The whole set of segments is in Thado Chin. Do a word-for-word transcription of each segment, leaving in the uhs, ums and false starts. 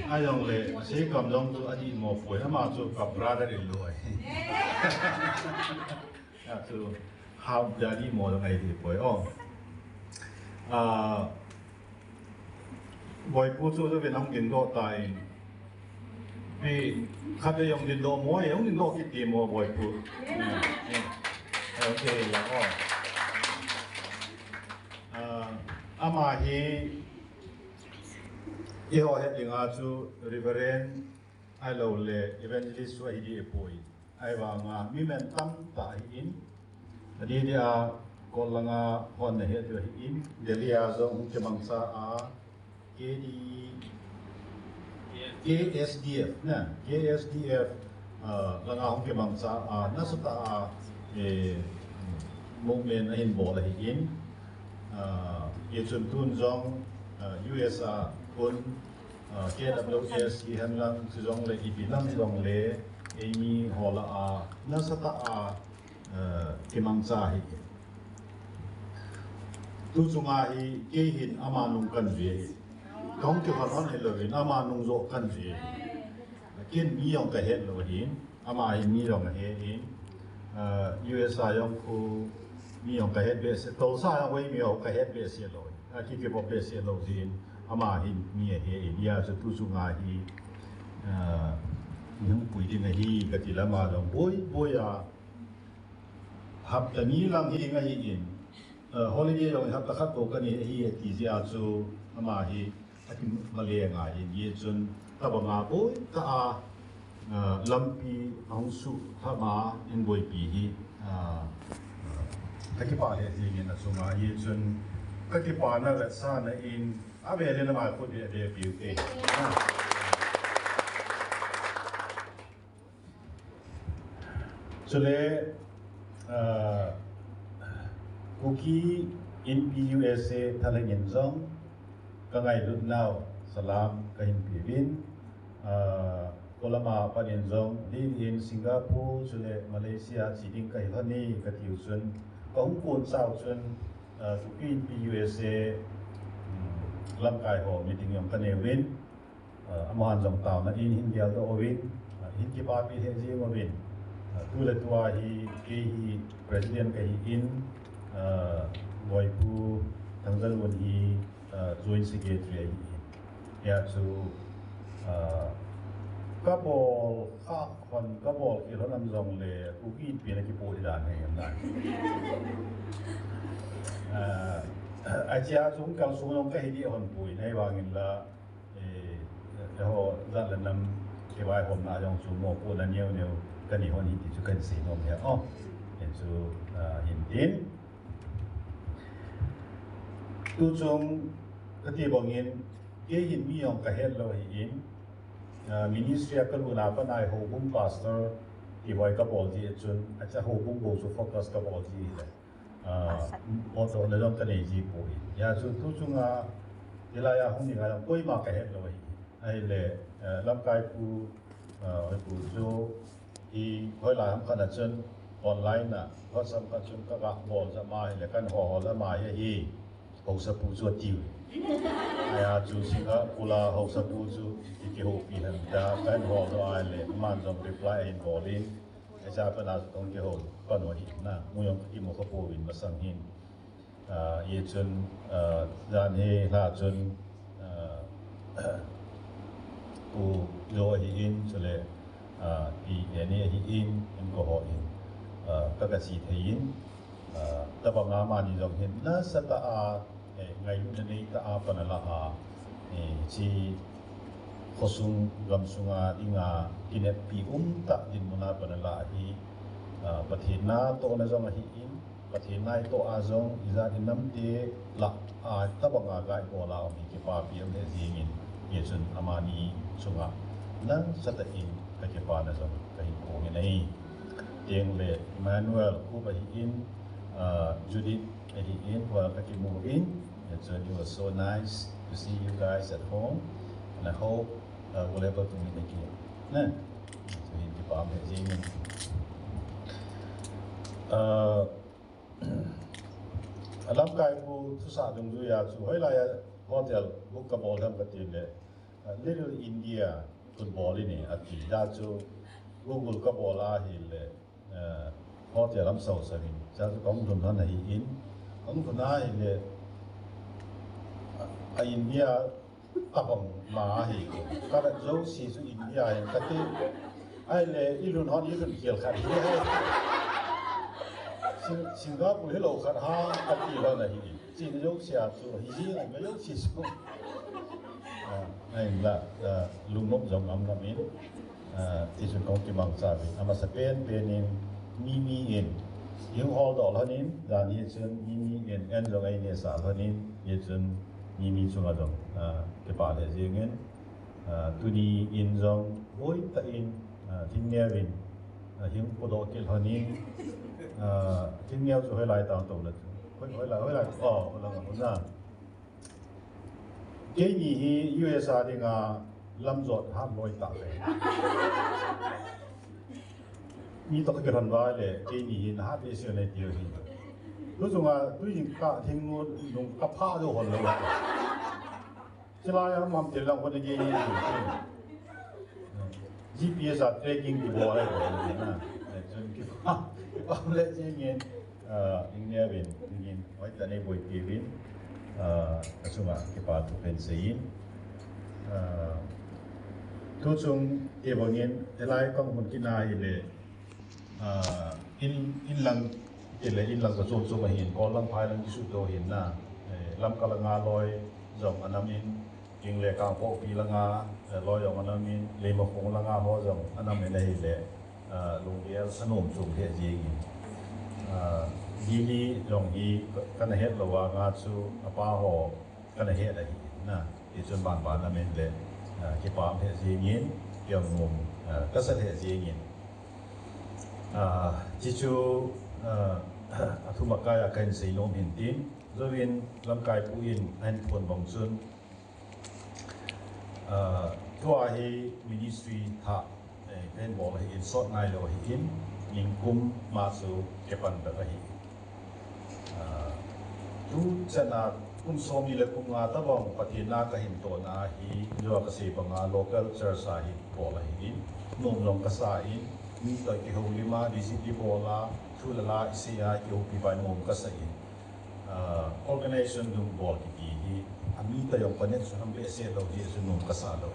Ajongle, sei kam jong chu adih mo poi, ama chu ka brother in law ahi. Achu, hao dia dih mo jong ahi dih poi, o. Ah, Boipu chu chu vin hung dingdoh tan. Pi, khat vei hung dingdoh mo, hung dingdoh kit dih mo, Boipu. Okay, la, o. Ah, ama hi, eiho het dinga chu Reverend ahilouleh Evangelist chu ahi dih poi. Ahivanga mi mantam tah ahin, adeh deh a, Kol langa hon nahet diu ahin, Delhi a jong hung kimangcha a, K D, K S D F, na, K S D F, ah, langa hung kimangcha a, nasatah a, eh, movement ahin bol ahin, ah, hichun tun jong, ah, U S a kon, ah, K W S hihen lang, chujongle ipi lam hijongle, eimi ho lah a, nasatah a, ah, kimangcha ahi. Tu chunga hi kei hin ama nung kan ve. Kahung kihon hon hilouvin ama nung joh kan ve. Ken mi jong kahet lou ahin, ama hin mi jong ahe in. Ah, U S a jong khu mi jong kahet behseh, Tulsa jong khu mi jong kahet behseh lou. Aki kivop behseh lou jeh in, ama hin mi ahe in. Hijeh chun tu chunga hi, ah, mi hung pui ding ahi kati le ama jong boi boi a, hapta ni lang hi ding ahi in, ah, holiday jong hapta khat bou kanei ahi ati jeh a chu ama hi akimaleng ahin, hichun tabanga boi tah a, ah, lampi ahung suhlham a eiboipi hi, ah, ah, kakipah lheh jengin achunga, hichun kakipana vetsahna in avel in ama khut hi abepiu te. Chule, ah, Kuki Inpi U S A thalheng in jong kangailut nau salam kahin peuvin, ah, Kolama pat in jong, Delhi in Singapore, chule Malaysia che ding kahi lhon e katiu chun, kahung kon chau chun, ah, Kuki Inpi U S A, um, lamkai ho meeting jong kaneuvin, ah, amahan jong taona in hin geldoh uvin, ah, hin kipapi lheh jeng uvin, ah, tuletua hi kei hi president kahi in, ah, Boipu Thangzalun hi, ah, joint secretary ahi in. Hijeh chun, ah, kabol kha hon, kabol khel hon am jongle, Kuki Inpi na kipo hi dan ahi em na. Ah, achea chu kalsong jong kahi deh hon poi, ahivangin la, eh, eiho jat le nam kivaihomna jong chu mopohna neo neo kanei hon hi ti chu kahin sei nom e. O, hichu, ah, hin tin. Tu chung kati bangin, kei hin mi jong kahet lou ahin, ah, ministry a kalutna a pat a houbung pastor ti ho kabol ji chun, achea houbung bou chu focus kabol ji le. Ah, podohna jong kanei ji poi. Hijeh chun tu chunga, hilai a hung dinga jong koima kahet lou ahi. Ahile, eh, lamkai pu, ah, Boipu chu, hi hoilai ham khat a chun, online a, WhatsApp khat chun kaga bol jeh ma ahile, kahin hol hol a ama hi, hi, haosapu chu atiu. Hijeh chun Singapore a haosapu chu, hi kihoupi hen tia, kahin hol doh ahile, aman jong reply ahin bol in, Acha pana chu kahung kihou pan u ahi na, mu jong kakimu kha pouvin masang hin. Ah, hichun, ah, jan hi lha chun, ah, Pu Jo ahi in, chule, ah, Pi Annie ahi in, in ko ho in, ah, ka ka chi thei in, ah, tabanga amani jong hin nasatah a, eh, ngailutna neitah a pan ala a, eh, chi khosung gamsunga dinga kineppi umtah dinmun a pan ala hi, ah, Pathen natohna jong ahi in, Pathen natoh a jong ijat in namte lah a tabanga gai bol a um hi kipapi um lheh jingin, hichun amani chunga nasatah in ka kipana jong kahin phong in ahi. Tengle Emmanuel Kup ahi in, ah, Judith ahi in, tua kakimu in, and so it was so nice to see you guys at home, and I hope, uh, we'll able to meet again. Ne? So hin kipah um lheh jingin. Uh, alamkai pu thusah dungjuia chu hoilai a Hotel book kabol ham kati le, uh, Little India football ini ati da chu Google kabol ahile, uh, hotel am sau sanin. Cha chu kong dun han ahi in. Kong dun ahile, uh, a India tabang ma ahi. Ka da jo si chu India ahi kati. Ahile, ilun hon ilun kiel khat hi. Sing-, Singapore hi lo khat ha, kati hon ahi. Chin jo sia chu hi ji na jo si chu. Ah, ai la, ah, lungnom jong am na min. Ah, ti chun kong kimang cha bi. Amasa pen pen in mi mi in. Yung hol do lhon in, dan hi chun mi mi in, en jong ai ne sa lhon in, hi chun mi mi chunga jong, ah, kipa le jing in. Ah, tuni in jong hoi ta in, ah, thingneo in, ah, hing podoh kit lhon in, ah, thingneo chu hoi lai tang to le chu. Hoi, hoi lai, hoi lai, oh, hoi lai, hoi lai. Keini hi U S A dinga lamjot hat loi ta le. Mi to ka kiran va le, keini hi na hat le sio le tiu hi. Lu chunga, tu jing ka thing nu, nung ka pha do hon lo. Chilai a mam te lang ko ne ge ni. G P S a tracking kibol ai ko na. Chun kipa, kipa le jing in, ah, ing ne vin, ing in, hoi ta nei boi ti vin, ah, achunga kipa thu pen sei in. Ah, thu chung te bang in, elai kong hun kina hi le, ah, in, in lang, ti le in lang ka chom chom ahin, Kol lang Phai lang kisu to hin na, eh, Lamka langa loi, jong anam in, King le Kangpokpi langa, eh, loi jong anam in, Leimakhong langa ho jong anam in ahi le, ah, lunggel sanom chung he jing in. Ah, Gili jong hi ka, kana het lo a nga chu apa ho kana het ahi na. Ti chun ban ban amen le, ah, kipam he jing in, kiam nom, ah, kasa he jing in. Ah, ti chu, ah, athum akai a kan sei nom hin tin, jovin lamkai pu in an phon bang chun, ah, tua hi ministry tha, eh, pen bol hi in sot nai lo hi in, ningkum ma chu kepan da hi. Ah, tu chana kum som ni le kum nga tabang Pathen na ka hin to na hi, jo ka sei banga local church a hi bol hi in, nom long ka sa in, mi to ki ho lima, di si di bola, thu la la, i sei a, ki ho pi bai nom ka sa in. Ah, organization dung bol kiti hi, a mi ta jong connection ham behseh lo hi, chu nom ka sa lo.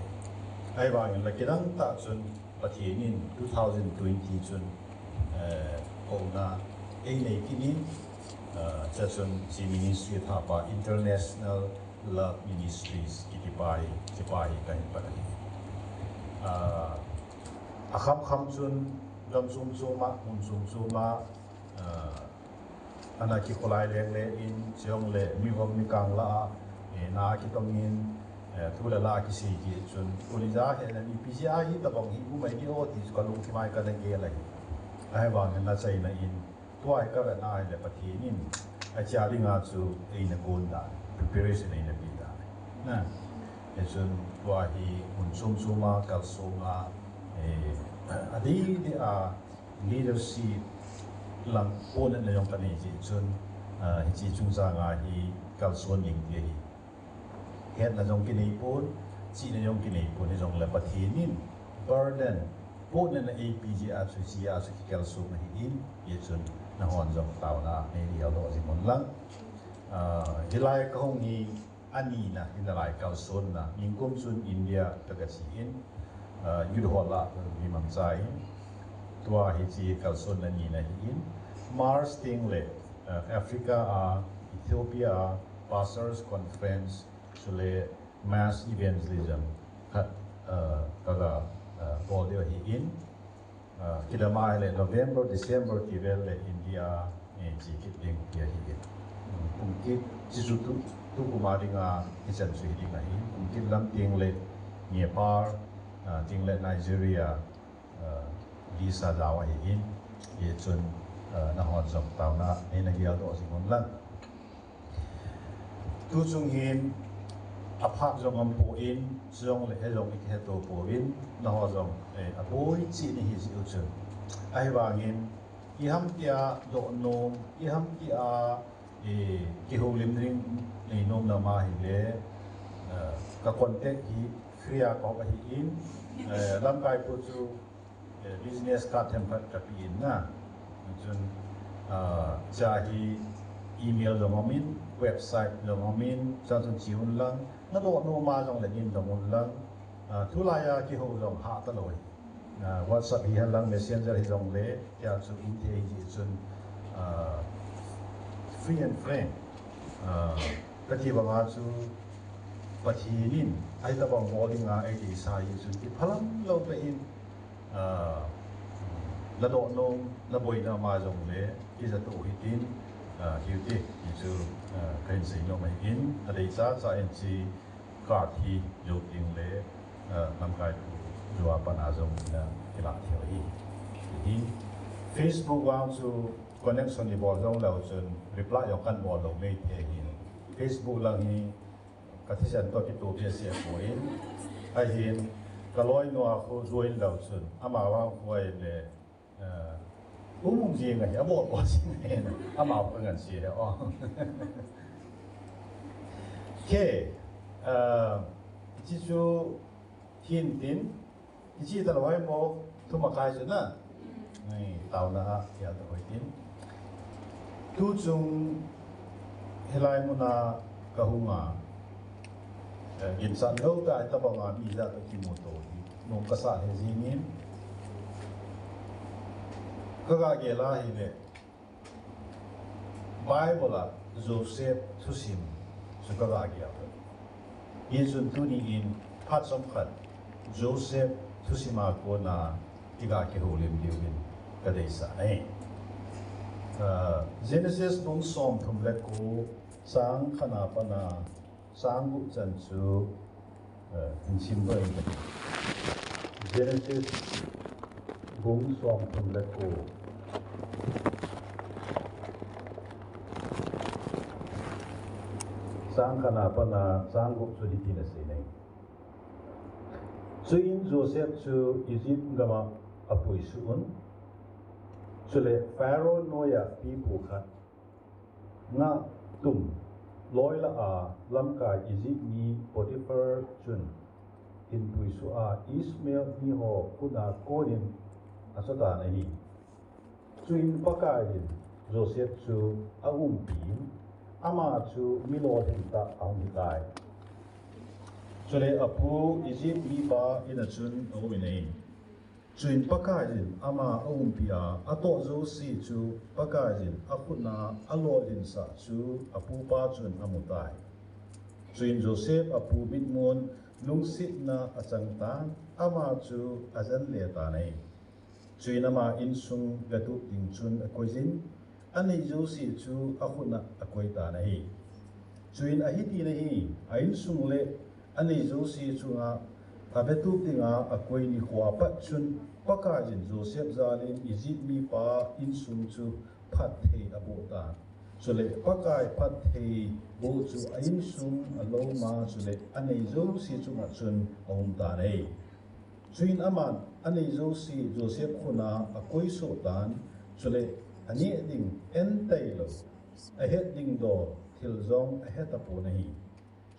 Ahivangin la kidang tah chun Pathen in two thousand twenty chun, eh, kouna ei nei kit in, ah, cha chun chi ministry tha pa International Love Ministries kiti pa hi, chi pa hi ka hin pat ahi. Ah, a kham kham chun gam chom chom a, mun chom chom a, ah, ana kikholai leng leng in, chiong le mi vang mi kang la, eh, na kitong in, eh, thu le la kisei ki chun, kuli ja he na mi pi ja hi tabang hi mu mai ni o ti ka lung ki mai ka na ge lai. Ahivang na chai na in, tua hi ka ve na hi le Pathen in, a chia ding a chu ei na kon da, preparation ei na pi da. Na, e chun tua hi mun chom chom a, kal song a, eh, a di di a, leadership lang pon na jong ka nei ji chun, ah, hichi chung chang a hi kalson ding ti hi. Hetna jong kinei pon, chihna jong kinei pon, hijong le Pathen in burden, pon na A P G a chu chi a chu ki kalson ahi in, hi chun na hon jong tauna nei liau lo ji mon lang. Ah, hilai ka hong hi, Anina, hina lai kalsonna, ningkum chun India ka ka chi in, ah, Youth Hall a mi mang cha in, tua hi chi kalsonna nina hi in, March ting le, ah, Africa a, Ethiopia a, Pastors Conference, chule Mass Evangelism, khat, ah, ka ka, ah, bol deu hi in, Ah, kidam a le November, December ti vel le India, eh, chi kit ding ti ahi. Kum kit, chi chu tu, tu kum a ding a, hi chan chu hi ding ahi. Kum kit lam ting le Nepal, ah, ting le Nigeria, ah, visa dau ahi in, hi chun, ah, na hon jong tauna, nei na gial doh jing un lang. Tu chung hin, a phak jong um poi, chujong le hejong i kihe to poi, na ho jong, eh, a boi chi ni hi ji u chun. Ahivangin, i ham tia doh nom, i ham tia, eh, kihoulim ding nei nom na ma hi le, Ka contact hi free a kong ahi in, eh, lamkai pu chu, eh, business card themkhat ka pe in na. Chun, ah, cha hi email jong um in, website jong um in, cha chun chi un lang, na doh nom a jong le in jong un lang, ah, thulai a kihou jong ha ta lou hi. Ah, WhatsApp hi hen lang, Messenger hi jong le, tia chu in thei hi chun, ah, free and frank. Ah, ka ti banga chu Pathen in, ahi tabang bol dinga ei deisah hi chun, kiphalam lou tah in, ah, la doh nom, la boina ma jong le, kija to hitin, ah, hiu ti, hi chu, ah, ka hin sei nom ahi in, a dei cha cha in chi, card hi jou ding le, ah, lamkai pu jua pana jong ina kila thei hi. Hi Facebook vang chu connection i bol jong lou chun reply jong kan bol lou mai thei hi. Facebook lang hi ka thisan to kitoh behseh poi. Ahin ka loinu a khu join lou chun ama vang khu ai le, ah, um um jing ahi, abol bol jing ahi, ama khu ngan si he o. Okay, ah, chi chu hin tin, Hichi talou hai mo, thum a kai chu na. Nei, taona a, hia talou hai tin. Tu chung hilai muna ka hung a, eh, ginchat lou tah tabang a mi jat kimu to hi. Nom kasa he jing in. Ka ga gel a hile. Bible a Joseph thusim chu ka ga gel. Hijeh chun tuni in phat chomkhat Joseph thusim a kona i ga kihoulim diu in ka deisah e. Ah, Genesis bung somthum le ko chang khat a pat a chang gup chan chu, eh, hin sim doh inge. Genesis bung somthum le ko. Chang khat a pat a chang gup chu hitin asei e. Chuin Joseph chu Egypt gam a apui suh un. Chule Pharaoh noiya pipu khat ngahtum loi lah a lamkai Egypt mi Potiphar chun hinpui suh a Ishmael mi ho khut a kon in achotan ahi. Chuin Pakai in Joseph chu aumpi in, ama chu mi lolhin tah ahung hitai. Chule apu Egypt mipa in a chun aum in ahi. Chuin Pakaiyin ama aumpi a, atoh jouse chu Pakaiyin akhut a alolhinsah chu apupa chun amutai. Chuin Joseph apu mitmun lungsetna achangtan, ama chu ajanle tan ahi. Chuin ama insung vetup ding chun akoiyin, anei jouse chu akhut a akoitan ahi. Chuin ahitin ahi, a insung le anei jouse chunga avetup dinga akoi nikho apat chun Pakaiyin Joseph jalin Egypt mipa insung chu phatthei aboh tan. Chule Pakai phatthei boh chu a insung, alom a, chule anei jouse chunga chun aumtan ahi. Chuin aman anei jouse Joseph khut a akoisoh tan, chule aneh ding entailou, ahet ding dol thil jong ahetapon ahi.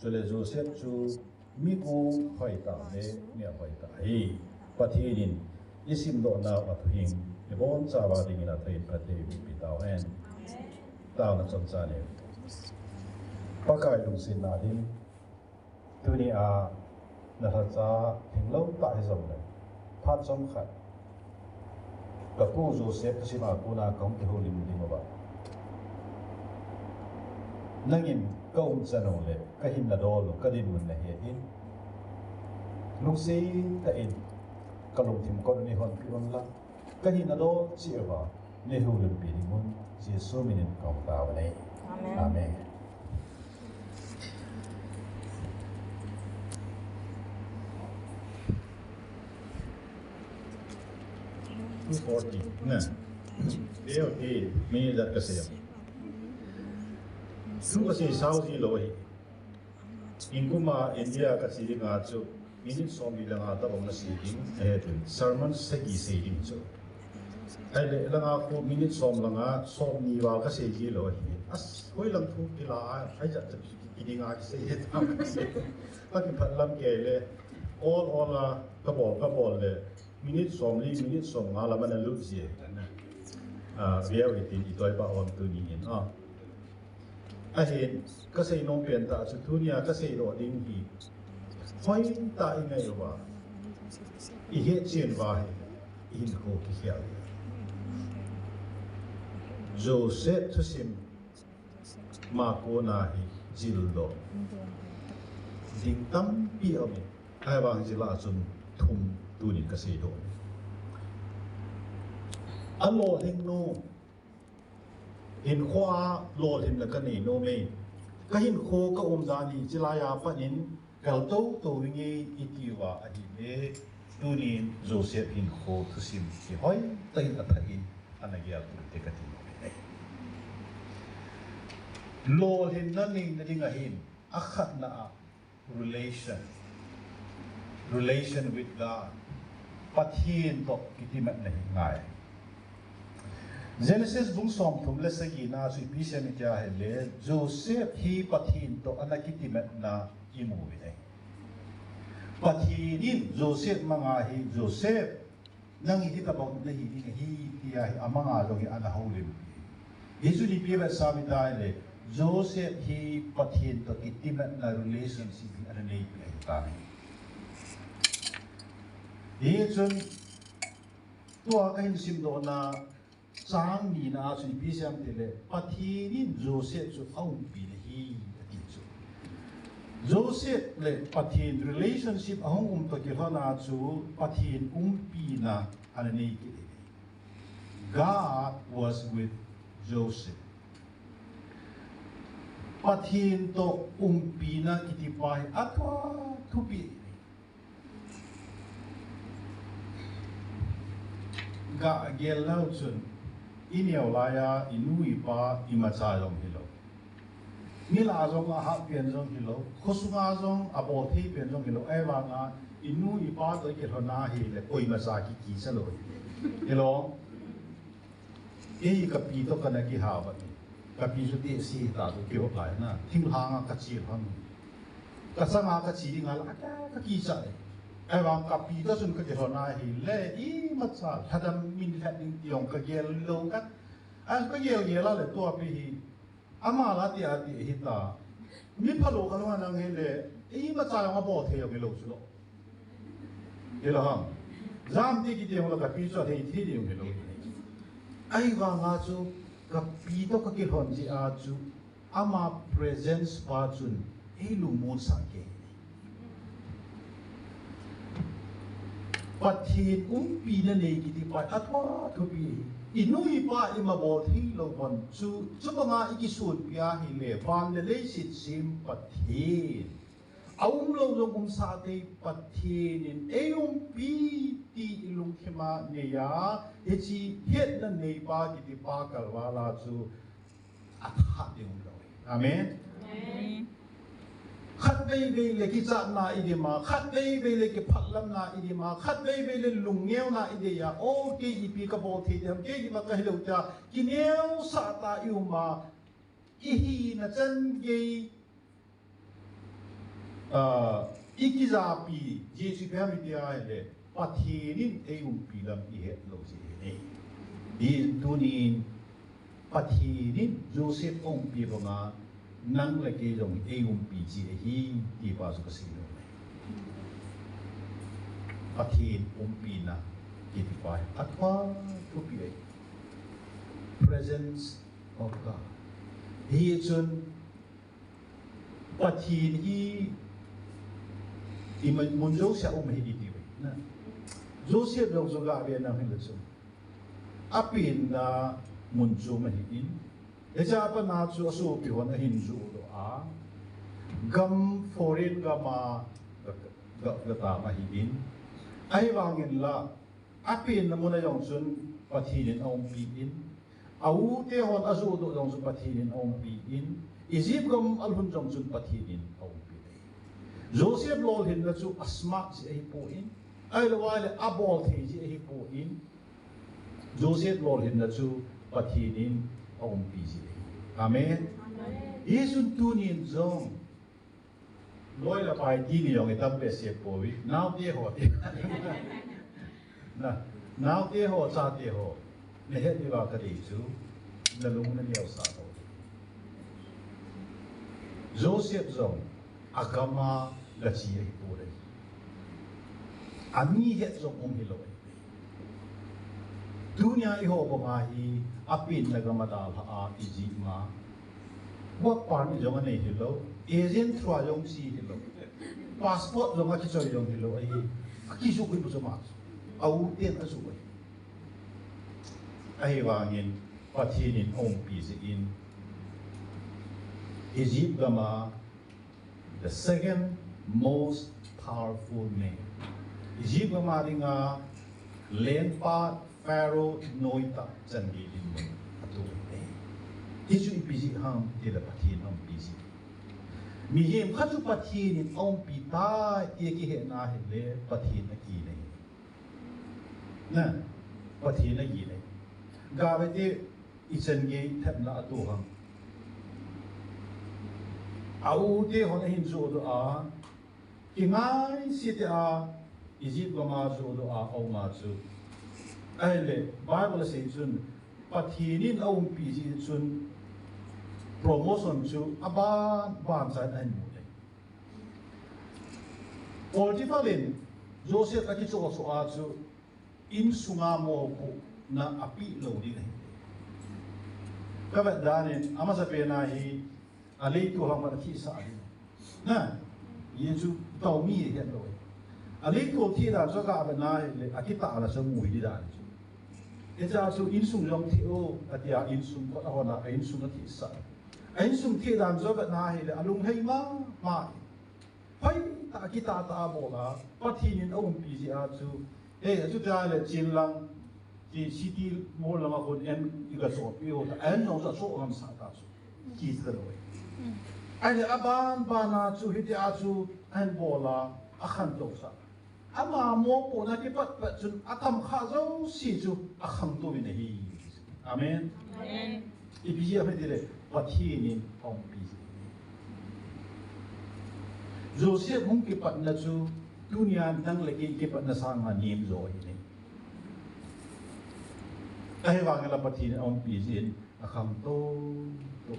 Chule Joseph chu mi gong hoitah le mi ahoitah ahi. Pathen in isimdoh nau athuhing ibonchauva dingin athei phatthei eiboh peh tauhen. Taona chomcha nei. Pakai lungsetna ding. Tunia nalhacha lhinglou tah hijongle, phat chomkhat kapu Joseph thusim a kona kahung kihoulim diu ahi. Nangin kaumchan u le kahinna dol u kadinmun nahet in, lungset tah in kalungthim kot neihonpeh un lang, kahinna dol cheh uva neihoulimpi dingun Jesu minin kahung taove. Amen. Amen. Two forty na. Minute ijat kasei em? Thu kasei sao jilou ahi. Inkum a India kache dinga chu minute somli le nga tabang nasei ding ahi tin, sermon sagi sei ding chu. Ahile langa khu minute som le nga, somni val kasei jilou ahi. Hoilang thu kila a, ahi jat chu kidinga kisei ahitai. Ka kiphat lam kei le, ol ol a, ka bol, ka bol le, minute som li, minute som nga lam ana lut jia. Ah, viau hitin i toi ba om tuni in, ah. Ahin, ka seinom pen tah chu tunia ka seidoh ding hi. Hoitah i ngai uva. I hetchen uva hi. I hinkho kikhel. Joseph thusim Mark kona hi jildoh ding tampi aum in, ahivang jil a chun thum tunin ka seidoh. Alolhin nom, hinkho a lolhinna ka nei nom e. Ka hinkho ka umdan hi chilai a pat in kaltou tou inge i ti uva ahile, tunin Joseph hinkho thusim hi hoitah in athah in ana gelpeh te ka ti nom e. Lolhinna neina ding ahin, akhatna a relation, relation with God, Pathen toh kitimatna hi ngai. Genesis bung somthum le sagina chu ipi seiyem itia ahile, Joseph hi Pathen toh ana kitimatna imu uve. Pathen in Joseph manga hi, Joseph, nang hi hitobang nahi ding ahi, tia hi amanga jong hi ana houlim. Hichu ipi vetsah em itia ahile, Joseph hi Pathen toh kitimatna relationship hi ana neipi ahitai. Hichun, tua ka hin simdohna, chang nina a chu ipi seiyem itile, Pathen in Joseph chu aumpin ahi, ati chu. Joseph le Pathen relationship ahung um toh kilhon a chu Pathen umpina ana nei kit e. God was with Joseph. Pathen toh umpina kiti pa hi athua thupi. Ga gel lou chun, i neo laiya, i nu i pa, i macha jong hilou. Mi lah a jong ahat pen jong hilou, khosunga jong abol thei pen jong hilou, ahivanga i nu i pa toh i kilhon a ahile koimacha kikicha lou. Hilou. Ei, ka pi toh kana kihao a. Ka pi chu tehse hita chu kihou lai na. Thinglhang a ka che lhon. Ka chang a ka che ding a la ka, ka kicha e. Ahivang ka pi toh chun ka kilhon a ahile, imacha lhadam min lhadam ding ti jong ka gel lou ka. An ka gel gel a le tua pi hi. Ama la ti a ti hita. Mi phalou khat lou nang hile, imacha jong abol thei jong hilou chu lou. Hilou ham. Jam ti kiti jong lou ka pi chu athei thei jong hilou. Ahivanga chu ka pi toh ka kilhon jeh a chu ama presence pa chun ei lungmon sah kei. Pathen umpina nei kiti pa hi athua thupi. I nu i pa i mabol thei lou pon chu, chubanga i kisonpi ahile, van le leiset sem Pathen. Aum lou jong umsah thei Pathen in ei umpi ti i lungthim a nei a, hiche hetna nei pa kiti pa kalval a chu athah ding umlou. Amen. Amen. Khatvei vei le kichatna i dim a, khatvei vei le kiphatlamna i dim a, khatvei vei le lungneona i dei a, o kei ipi ka bol thei dem, kei ima ka hilou tia, kineosah tah i um a, i hina chan gei, ah, i kijapi, Jesu ipi ham itia ahile, Pathen in ei umpi lam i het lou jeh ahi. Hijeh chun tunin Pathen in Joseph aumpi banga nang le kei jong ei umpi jeh ahi, ti pa chu ka sei nom e. Pathen umpina kiti pa hi athua thupi ahi. Presence of God. Hijeh chun Pathen hi i ma-, mun jousea um ahi i ti uve. Na. Joseph jong chu gave nang hile chu. Apenna mun chu um ahin. Hiche a pat na chu asopi hon ahin joh doh a. Gam foreign gam a ga, ga, ga tam ahin. Ahivangin la, apenna mun a jong chun Pathen in aumpi in. A u te hon ajoh doh jong chu Pathen in aumpi in, Egypt gam alhun jong chun Pathen in aumpi in. Joseph lolhinna chu a smart jeh ahipoi, ahilou le abol thei jeh ahipoi. Joseph lolhinna chu Pathen in aumpi jeh ahi. Amen. Amen. Hijeh chun tunin jong Loi le pai ti ni jong i tam behseh poi, naote ho ti. Na, naote ho, chate ho, na het diuva ka dei chu, na lung na neosah lou. Joseph jong, a gam a gache ahi poi. A mi het jong um hilou. Tunia eiho banga hi, a penna gam a dalha a Egypt ma. Work permit jong anei hilou, agent through a jong che hilou. Passport jong akichoi jong hilou ahi. Akijui bou chu ma. A u ten ajui ahi. Ahivangin Pathen in aumpi jeh in Egypt gam a the second most powerful man. Egypt gam a dinga lengpa Pharaoh noitah chan gei dinmun atoh ahi. Hichu ipi jeh ham tile Pathen aumpi jeh. Mihem khat chu Pathen in aumpi tai tia kihetna ahile Pathen aginei. Na, Pathen aginei. Gavete ichan gei thepna atoh ham. A u te hon ahin joh doh a, kingaisih tia Egypt gam a joh doh a aum a chu. Ahile, Bible asei chun, Pathen in aumpi jeh chun promotion chu aban ban chan ahin mu e. Potiphar in Joseph akichoh choh a chu insunga mopohna apeh lou ding ahi. Ka vet dan in, amasapen a hi, aleitol hang mat athehsah ding. Na, hichu tao mi ahet lou. Aleitol theh dan chu ka vet na ahile, akitah la chu mu hi ding dan chu. Hiche a chu insung jong theh o, atia insung kot ahon a, a insung athehsah. A insung theh dan chu vet na ahile, alunglhai mama. Hoitah a kitah tah a bol a, Pathen in aumpi jeh a chu, eh, achuti ahile Chinlang, ti city mall lang a khun an iga chohpeh u ta, an jong chu achoh ngamsah ta chu. Kiti lou e. Ahile aban ban a chu, hitia chu, ahin bol a, akhantou sah. Ama mopohna kipat pat chun atam kha jouse chu akhangtou in ahi. Amen. Amen. Ipi jeh ham itile, Pathen in aumpi jeh. Joseph hung kipatna chu, tunia nang le kei kipatna sanga nem jo ahi. Ahivangin la Pathen in aumpi jeh in, akhangtou tou e.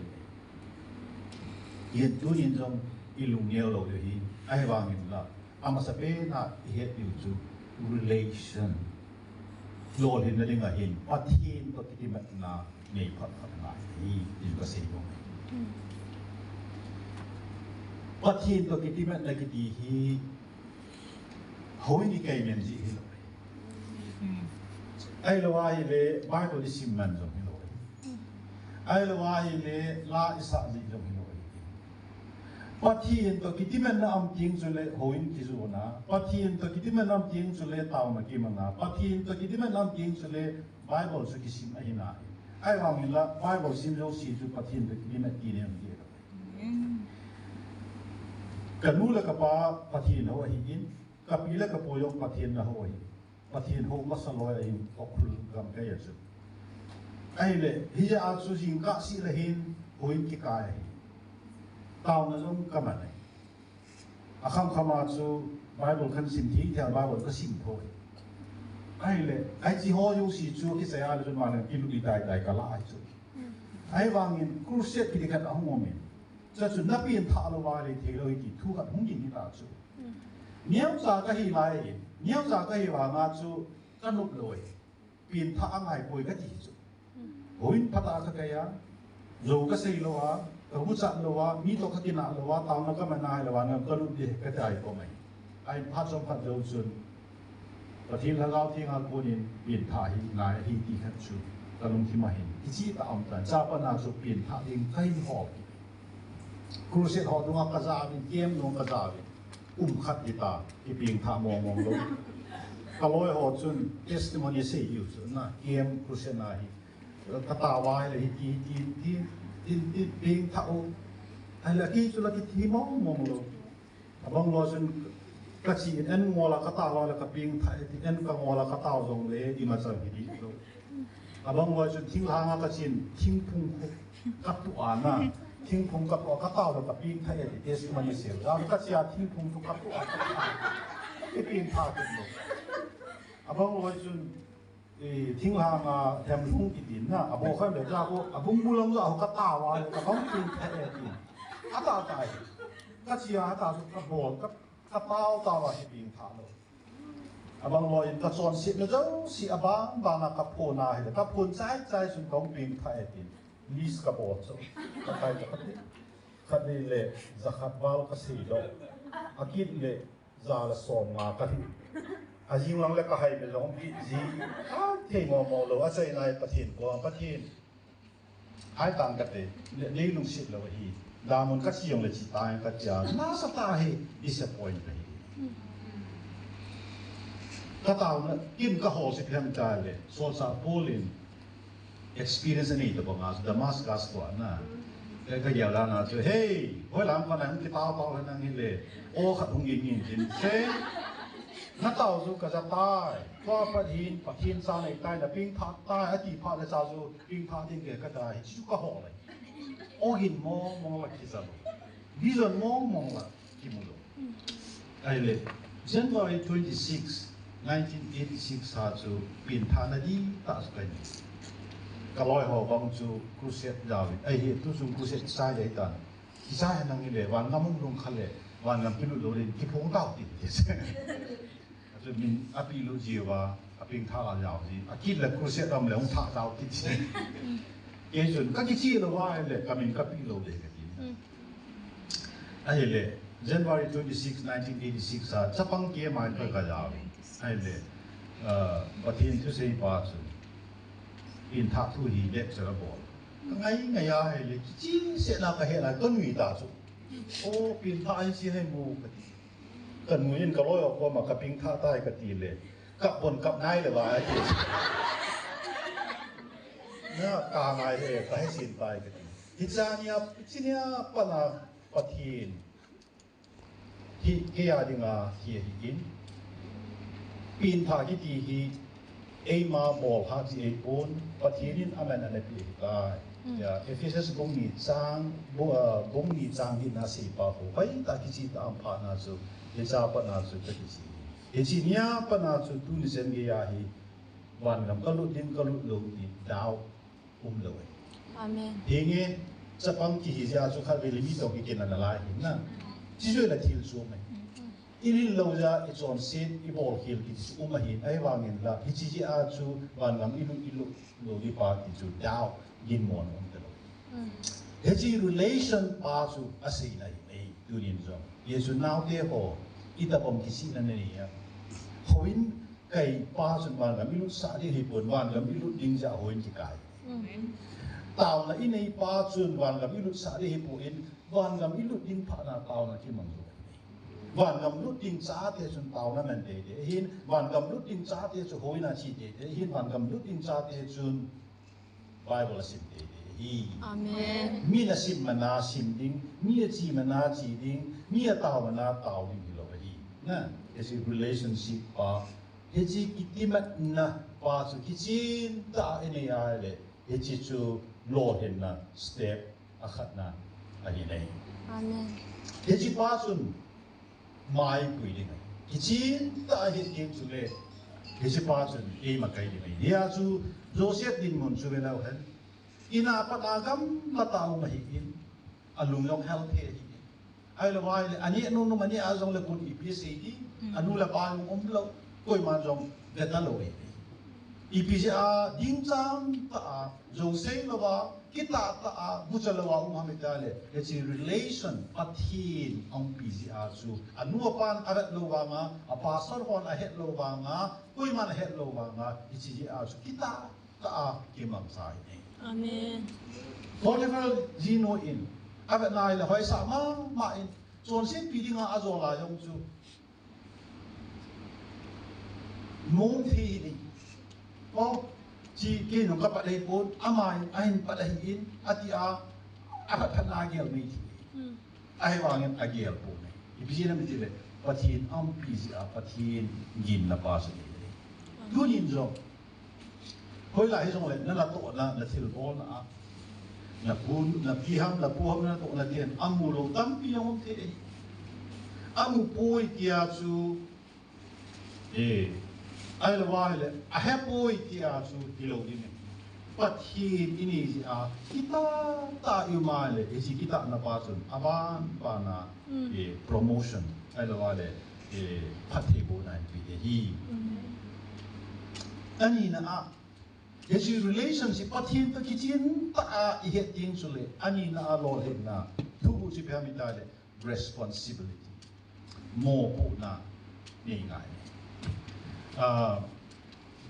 Hiche tunin jong ilung neo lou diu ahi, ahivangin la, amasapen a ihet diu chu relation. Lolhinna dinga hin, Pathen toh kitimatna nei phat phat ngai ahi, ti chu kasei nom e. Pathen toh kitimatna kiti hi, houin ikaiman jeh hilou. Ahilou ahile, Bible isim man jong hilou. Ahilou ahile, la isah jeh jong hilou. Pathen toh kitimatna um teng chule houin kijona, Pathen toh kitimatna um teng chule taona kimanga, Pathen toh kitimatna um teng chule Bible chu kisim ahi nai. Ahivangin la Bible sim jouse chu Pathen toh kitimat tina ahi. Kanu le kapa Pathen hou ahin, kapi le kapu jong Pathen na hou ahi. Pathen hou masa loi ahin, Ukhrul gamkai a chu. Ahile, hijeh a chu jingkah seh le hin, houin kikai ahi. Taona jong kaman ahi. Akham kham a chu Bible kahin sim thei, thei Bible kasim thou ahi. Ahile, hiche ho jouse chu kisei a le chun ma le kilut ding tai tai kala ahi chu. Ahivangin crusade kiti khat ahung um in. Chuche chu na pengthah lou va le theilou ahi ti thu khat hung ging hita chu. Neocha kahi lai, neocha kahi vanga chu kanop lou ahi. Pengthah angai poi kati chu. Houin phatah a kakai a, jou kasei lou a, kaguchat lou a, mi toh kakinah lou a, taona kaman nai lou a, na kalut ding kahi tai ko mai. Ahin phat chomkhat jou chun, Pathen Lhagao Theng a konin pengthah hi ngai ahi ti khat chu kalungthim a hin kicheh tah a um tan. Chapang a chu pengthah ding kahin hol. Crusade ho dunga kajauvin, camp dunga kajauvin. Um khat hita, kipengthah mong mong lou. Kaloi ho chun testimony asei u chu, na, camp crusade na hi. Katao a ahile hiti, hiti, hiti, hiti, hiti, pengthah u. Ahile kei chu la kithi mong mong lou. Abang loi chun kache in an ngol a katao a le kapengthah e ti, an kangol a katao jongle imacha hiti lou. Abang loi chun thinglhang a kachen, thingphung khu katuh a na. Thingphung ka toh, ka tao le ka pengthah e ti testimony sel. Jam ka chia thingphung chu ka toh, ka pengthah kit lou. Abang loi chun, eh, thinglhang a hemlhung kiti na, abo khan le ja ko, abung bulang ja ho ka tao a, ka bang pengthah e ti. Ata ta e. Ka chia ata chu ka bol, ka, ka tao tao a hi pengthah lou. Abang loi in ka chonsetna jouse abang bang a ka phon a hile, ka phon chai chai chun ka hung pengthah e tin. List ka bol chu. Ka kai ka kati. Khat ni le, jakhat val ka sei doh. Akit le, ja le som nga ka hi. Ajing lang le ka hai be jong bi ji. Ka thei mo mo lou, achai nai Pathen ko, Pathen. Hai tang ka te, le, nei lungset lou hi. Damun ka chi jong le chi tai ka tia. Nasa ta hi, disappoint ka hi. Ka tauna, kin ka hol si phian ta le, solchah Paul in experience nei ta bang a, Damascus ko na. Ka, ka gel dan a chu, hey, hoi lam pa nang ki tao tao nang hi le, o khat hung in in tin, se, na tao chu ka ja tai, tua pat hin, Pathen cha nei tai, na pengthah tai, ati phat le cha chu, pengthah ding ke ka tai, chu ka hol le. O hin mong mong la ki ja lou. Vision mong mong la ki mu lou. Ahile, January twenty-six, nineteen eighty-six ha chu pengthahna dihtah chu ka nei. Ka loi ho bang chu crusade jao in. Ahi, tu chung crusade chai le tan. Chai nang le, van ngam hung lung kha le, van ngam ki lut lou le, ki phong tao tin. Achu min a pi lou ji uva, a pengthah a jao ji. Akit le crusade lam le hung thah jao kit ji. Kei chun ka kichi lou va le, ka min ka pi lou le ka ti. Ahile, January twenty-six, nineteen eighty-six a, chapang kei mai ka ka jao. Ahile, ah, Pathen thusei pa chu, pengthah thu hi lecture a bol. Ka ngai ngai a ahile, kichi se na ka he la, ka nui ta chu. O, pengthah hi si hai mu ka ti. Ka nu in ka loi a koma ka pengthah tai ka ti le, ka pon kap nai le va a ti. Na ka ngai he, ka he sin tai ka ti. Hicha nia, hichi nia pat na Pathen. Hi, kei a dinga hi ahi in. Pengthah kiti hi, eima bol ha chi ei pon, Pathen in aman ana pe ahi tai. Mm. Ya, Ephesus bung ni chang, bu-, ah, bung ni chang hi na sei pa ho. Pai ta kichi ta am pha na chu, hicha pat na chu ta kichi. Hichi nia pat na chu tuni chen gei a hi, van ngam ka lut ding ka lut lou ti doubt um lou e. Amen. Hinge, chapang kihi jeh a chu khatvei le mi toh kikin ana lai hin na. Chi jeh a thil chu mai. Mm. I lhin lou jeh a, i chonset, i bolkhel kiti chu um ahin, ahivangin la, hichi jeh a chu van ngam i lut, i lut lou ding pa ti chu doubt, ginmo um ta lou. Mm. Hichi relation pa chu asei lai nei, tunin jong. Jesu naote ho, i tapom kisihna nei a. Houin kai pa chun van ngam i lutsah ding ahipon, van ngam i lut ding jeh a houin kikai. Mm. Taona i nei pa chun van ngam i lutsah ding ahipon, van ngam i lut ding phat na taona kimang lou. Van ngam lut ding chate chun taona man teitei ahin, van ngam lut ding chate chu houin a che teitei ahin, van ngam lut ding chate chun Bible a sim teitei ahi. Amen. Mi na sim man a sim ding, mi a che man a che ding, mi a tao man a tao ding hilou ahi. Na, hichi relationship pa, hichi kitimatna pa chu kichen tah a i nei a le, hichi chu lolhinna step akhatna ahi nei. Amen. Hichi pa chun maipui ding ahi. Kichen tah a hi ding chu le, hichi pa chun eima kai ding ahi. Hia chu Joseph dinmun chu ve leu hen. In a pat a gamla tah a um ahin, a lung jong healthy ahin. Ahilou vai le, a neh nom nom a neh a jong le kun ipi sei ding, mm, a nu le pa jong um lou, koiman jong ve ta lou ahi. Ipi jeh a ding chang tah a, jo sei lou va, kitah tah a, gucha lou a um ham i ti le, hichi relation, Pathen a umpi jeh a chu, a nu a pan a vet lou vang a, a pastor hon a het lou vang a, koiman a het lou vang a, hichi jeh a chu, kitah tah a kimang sa ahi. Amen. Potiphar jinu in, a vet nai le hoisah mama in, chonsetpi dinga a jol a jong chu, mong thei hi ding. O, chi kei nung ka pat ahipon, ama in, ahin pat ahin, ati a, a phat phat na a gel mai thei. Hmm. Ahivangin a gel pon ahi. Ipi jeh ham i ti le, Pathen a umpi jeh a, Pathen ginna pa chu ahi. Tunin jong, hoilai hijong le, na natohna, na thilbolna a, Na pu, na pi ham, na pu ham, natoh na ten, amu lou tampi jong um thei. Amu poi tia chu, eh, ahilou ahile, ahe poi tia chu hilou ding. Pathen in eijeh a, kitah tah i um a le, hiche kitahna pa chun, aban bana, Mm. eh, promotion, ahilou ahile, eh, phattheibohna eipeh ahi. Mm. Anina a, hiche relationship Pathen toh kichen tah a ihet ding chule, anina a lolhinna, thuguh chu ipi ham itile, responsibility. Mopohna nei ngai. Ah,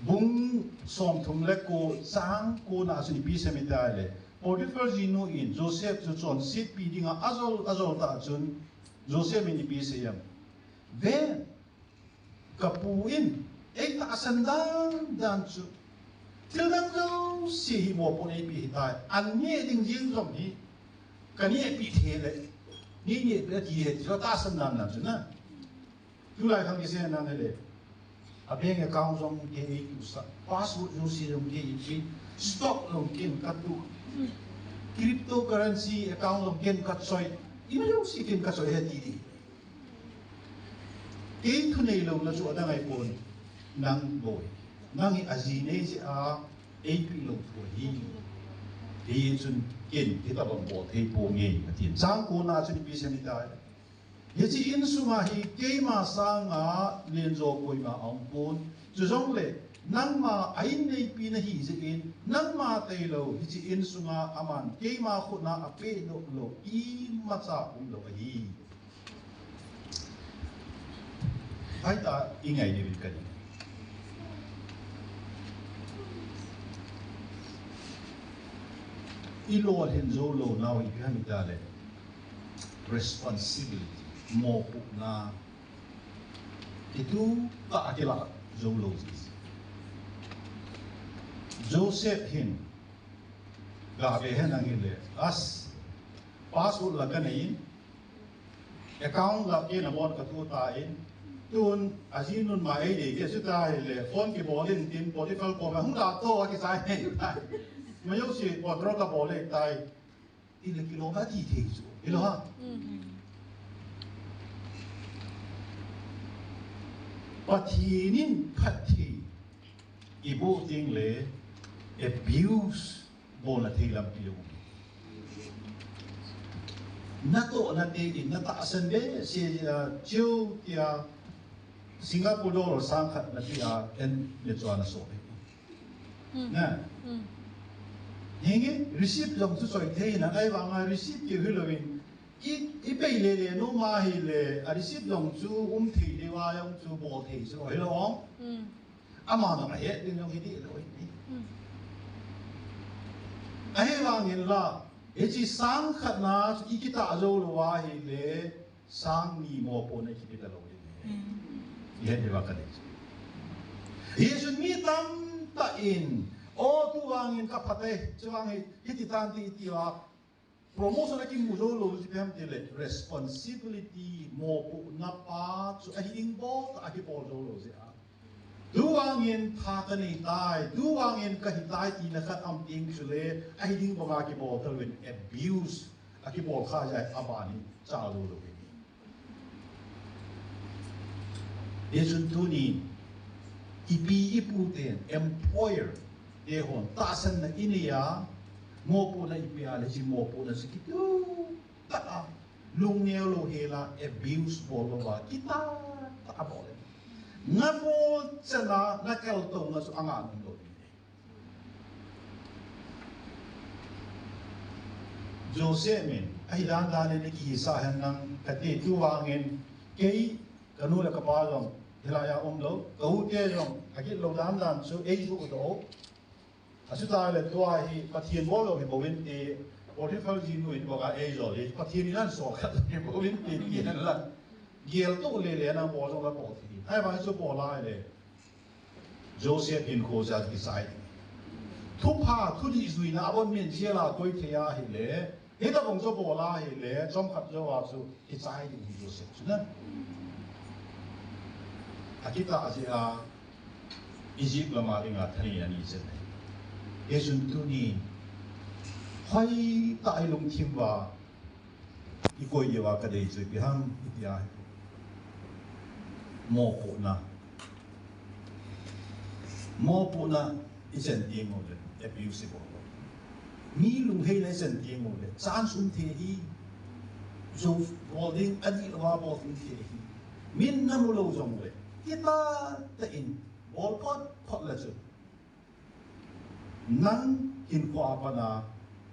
bung somthum le ko chang ko na chun ipi asei em itile, Potiphar jinu in Joseph chu chonsetpi dinga ajol, ajol tah chun Joseph in ipi asei em. Ven, kapu in eitahsan dan dan chu, thil dang jouse hi mopohna eipeh ahitai. An neh ding jeng jong hi, kanehpi thei le, nei nehpi ati ahi, chu tahsan dan dan chu na. Tulai khang kisei nang hile, a bank account jong kei eitu sah, passbook jouse jong kei eipe, stock jong ken katu, cryptocurrency account jong ken kachoi, ima jouse ken kachoi ahi ti di. Kei thunei louna chu adang ahipon, nang boi. Nang hi aji nei jeh a eipeh lou thu ahi. Hichun ken hitobang bol thei ponge, atin. Chang ko na chun ipi asei em itile, hiche insunga hi keima sanga lenjo koima aumpon. Chujongle, nangma a-in neipi nahi jeh in, nangma tailou hiche insunga aman keima khut a apehdoh lou imacha umlou ahi. Hoitah a ingai diuvin kati. Ilolhin jou lounau ipi ham itile, responsibility, mopohna, itu tah a kilah jou lou ji. Joseph hin, gave henlang hile, as, passbook la kanei in, account la kei in amon katu tan, tun ajinun ma eidei kei chu tahile, phone kibol in tin, Potiphar koma hung da to akichai nei tai. Ama jouse withdraw kabol le tai. Tile kilom ati thei chu. Hilou ham. Mm. Pathen in phatthei iboh tengle abuse bolna thei lampi jong um. Natoh nate in natahsan behseh a, cheu tia Singapore dollar sang khat natia, en le chua naso. Mm. Na. Mm. Hinge, receipt jong chu choi thei na, ahivanga receipt keu hilouvin, i, ipei lele nom ahile, a receipt jong chu um thei diu a jong chu bol thei chu hilou ham. Mm. Ama jong ahet ding jong hi dihlou ahi. Hmm. Ahivangin la, hiche sang khat na chu ikitah jou lou ahile, sang ni mopohna kipe talou ding ahi. Hmm. Ihet diu va kadei. Hichun mi tamtah in, o, tuvangin kaphat e, chuvang hi, hiti tan ti, iti a, promotion akimu jou lou jeh ipi ham itile, responsibility, mopohna pa chu ahi ding bol tah a kibol jou lou jeh a. Tuvangin tha kanei tai, tuvangin kahi tai tina khat aum teng chule, ahi ding banga kibol talouvin abuse, akibol kha jeh a aban in chal jou lou ahi. Hichun tuni, ipi ipu ten, employer te hon, tahsanna inei a, mopohna ipeh a le, hiche mopohna chu kituh tah a, lungneo lou hel a, abuse bol louva, kitah tah a bol e. Nabol chan a, nakaltouna chu angah nom lou ding. Joseph in, ahi dan dan in akihisah hen lang kati, tuvangin, kei, kanu le kapa jong, hilai a umlou, ka u te jong, agilou dan dan chu, eijoh doh. Achuti le tua hi, Pathen bol lou hi bou inte, Potiphar jinu in bou a eijol hi, Pathen in asol kha hi bou inte, ti hen lang. Gel toh lele na bol jong la bol thei. Ahivang chu bol a le. Joseph hinkho jeh a kichai. Thupha, thudih juina abon min jeh a koi thei ahile, hitobang chu bol ahile, chomkhat jou a chu kichai ding ahi Joseph chu na. Akitah jeh a, Egypt lama dinga thaneina ani chen ahi. Hichun tuni, Hoitah a i lungthim uva i koi diu a ka dei chu ipi ham i ti a, mopohna. Mopohna i chen teng u le abuse i bol. Mi lunghei na i chen teng u le chance um thei hi. Jou bol ding, adih louva bol ding thei hi. Min na mu lou jong le, kitah tah in bol phot phot le chu. Nang hinkho a pat a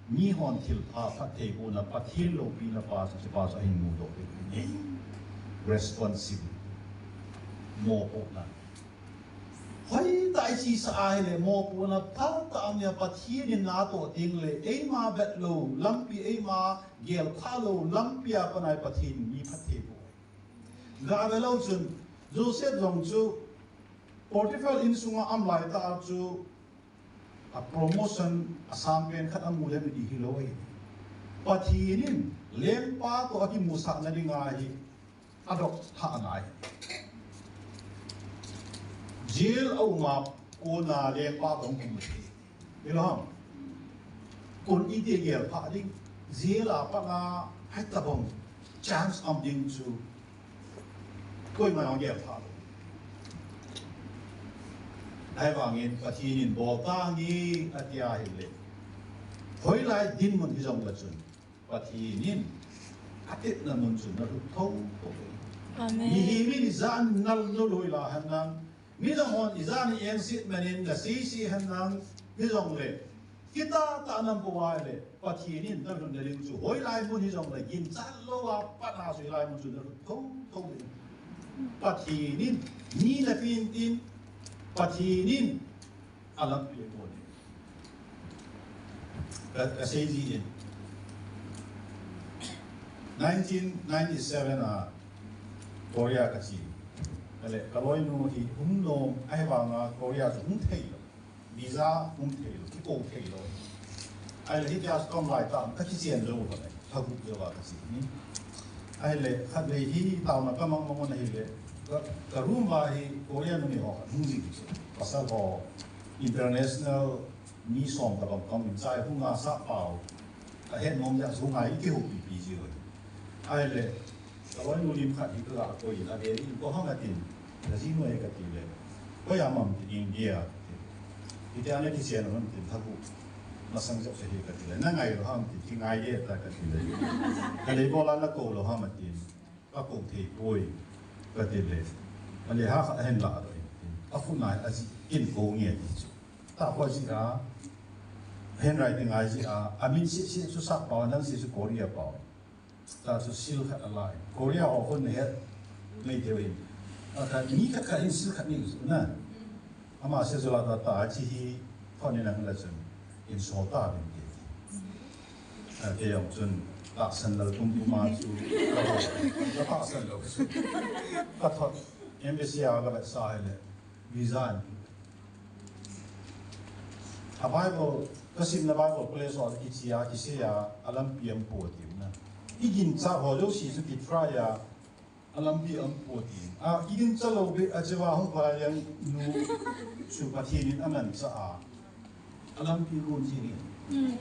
mihon thilpha phattheibohna, Pathen loupina pa chu, hiche pa chu ahin mudoh ding ahi. Responsible. Mopohna. Hoitah a i chesa ahile, mopohna phatah a um a, Pathen in natoh teng le, eima vet lou lampi, eima gelpha lou lampi a pat a Pathen in mi phattheiboh. Gave lou chun, Joseph jong chu Potiphar insunga aum laitah a chu, a promotion a sangpen khat amu le mi ti hilou ahi. Pathen in lengpa toh akimusah na dinga hi adoh thah angai. Jail a um a kona lengpa toh hung kimu thei. Hilou ham? Kon iti gelpha ding, jail a pat a hitabang chance um ding chu koima jong gelpha lou. Ahivangin Pathen in bol tange ati ahile, hoilai dinmun hijong le chun, Pathen in atepna mun chu na lut thotho. Amen. Mihem in ijat nal nal hoilai henlang, mi dang hon ijat ni engset man in na seise henlang, hijong le, kitah tah a na um poi le, Pathen in na lhun na ding chu, hoilai mun hijong le, ginchat louva pat a chu hilai mun chu na lut thotho ding. Pathen in mi na pen tin, Pathen in alampi abol ding. Ka, ka sei ji in. Nineteen ninety-seven a Korea ka che. Ahile, ka loinu hi hung nom, ahivanga Korea chu hung thei lou. Visa hung thei lou, kikou thei lou. Ahile, hitia chu ka um laitah a, ka kichen jou lou le, ka guh jou a ka che ni. Ahile, khatvei hi taona ka mang mang un ahile, ka, ka room uva hi Korea numei ho khat hung jing chu. Pasal ho, international mi som tabang ka um in, chai hung a sappao, ka het nom jeh a chu hung a i kihoupi pi ji lou. Ahile, ka loinu lim khat hi ka ga koi in, avel in, koi ham atin, ka jinu ahi ka ti le, koi ham am tin, India, ka ti. Hitia na kichen ham tin, thagu masang jep se hi ka ti le, na ngai lou ham tin, kingai e ta ka ti le. Ka le bol a na kou lou ham atin, ka kou thei poi ka ti le. Ahile ha khat ahin la lou in, akhut na a ji in kou nge ti chu. Tah koi ji a, handwriting a ji a, amin seh seh chu sappao, nang seh chu Korea pao. Tah chu seal khat alai. Korea ho khun na het mai thei uvin. Ata mi khat khat hin seal khat nei u na. Ama seh chu la ta ta chi hi thon ni nang la chun. In sol ta bin ke. A ke jong chun tahsan lal tum tum a chu. Ka tahsan lou chu. Ka thot. Embassy a ka vet sa le. Visa in. A Bible, ka simna Bible college ho kiche a, kisei a, alampi aum poi tiu na. I ginchat ho jouse chu ki try a, alampi aum poi tiu. A, i ginchat lou beh a cheva hung pa yang nu chu Pathen in amanchah a, alampi gon ji ni.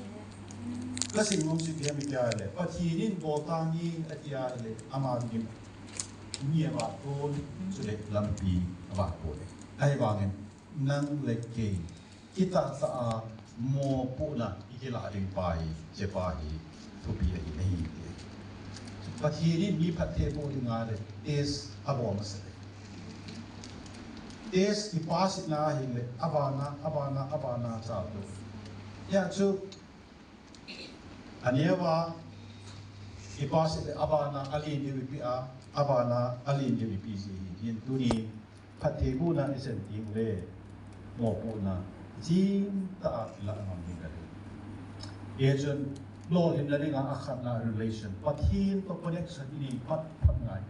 Ka sim nom chu ipi ham iti le, Pathen in bol tange ati le, ama dingin mi ava ton, chule lampi ava poi. Ahivangin, nang le kei, kitah tah a mopohna i kilah ding pa hi, hiche pa hi thupi ahi, ahi. Pathen in mi phattheiboh ding a le, test abol masa le. Test i pass na ahile, abana, abana, abana cha to. Hia chu, aneo a, i pass le abana, alen diu ipi a, abana, alen diu ipi ji hi, hin tuni, phattheibohna i chen teng le, mopohna, jing tah a i lah ngam ding ahi. Hichun, lolhinna dinga akhatna relation, Pathen toh connection i nei phat phat ngai.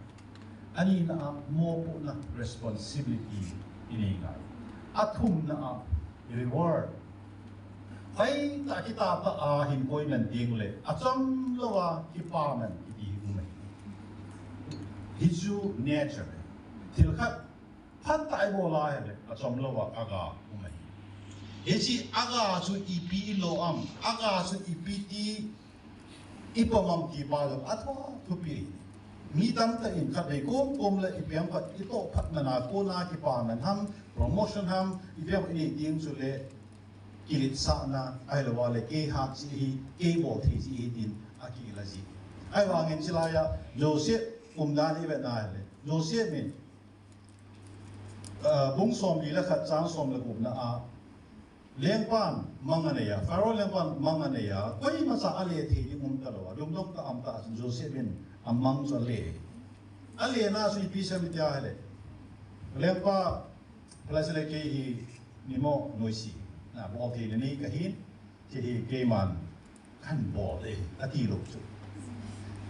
Anina a mopohna responsibility i nei ngai. Athumna a reward. Hoitah kitah tah a hin koi man teng le, achom louva kipa man kiti hi um ahi. Hichu nature. Thil khat Phatah a i bol a ahile, achom louva aga um ahi. Hiche aga chu ipi ilo am, aga chu ipi ti ipom am ti pa jong athu thupi. Mi tamtah in khatvei kom kom le ipi ham khat itoh phat nana kona kipaman ham, promotion ham, ipi ham inei ding chule kiletsahna, ahilouleh kei hat chi hi, kei bol thei chi hi tin akilah ji. Ahivangin chulaiya Joseph umdan ivet na le, Joseph in, ah, bung somli le khat chang som le gupna a, lengpan mang anei a, Pharaoh lengpan mang anei a, koimacha ale thei ding um talou a, lungdong tah aum tah chun Joseph in amang chu ale. Alena chu ipi asei em tia ahile, lengpa, Palestine kei hi nimo noise na bol theina nei kahin, hiche hi keiman kahin bol e, ati lou chu.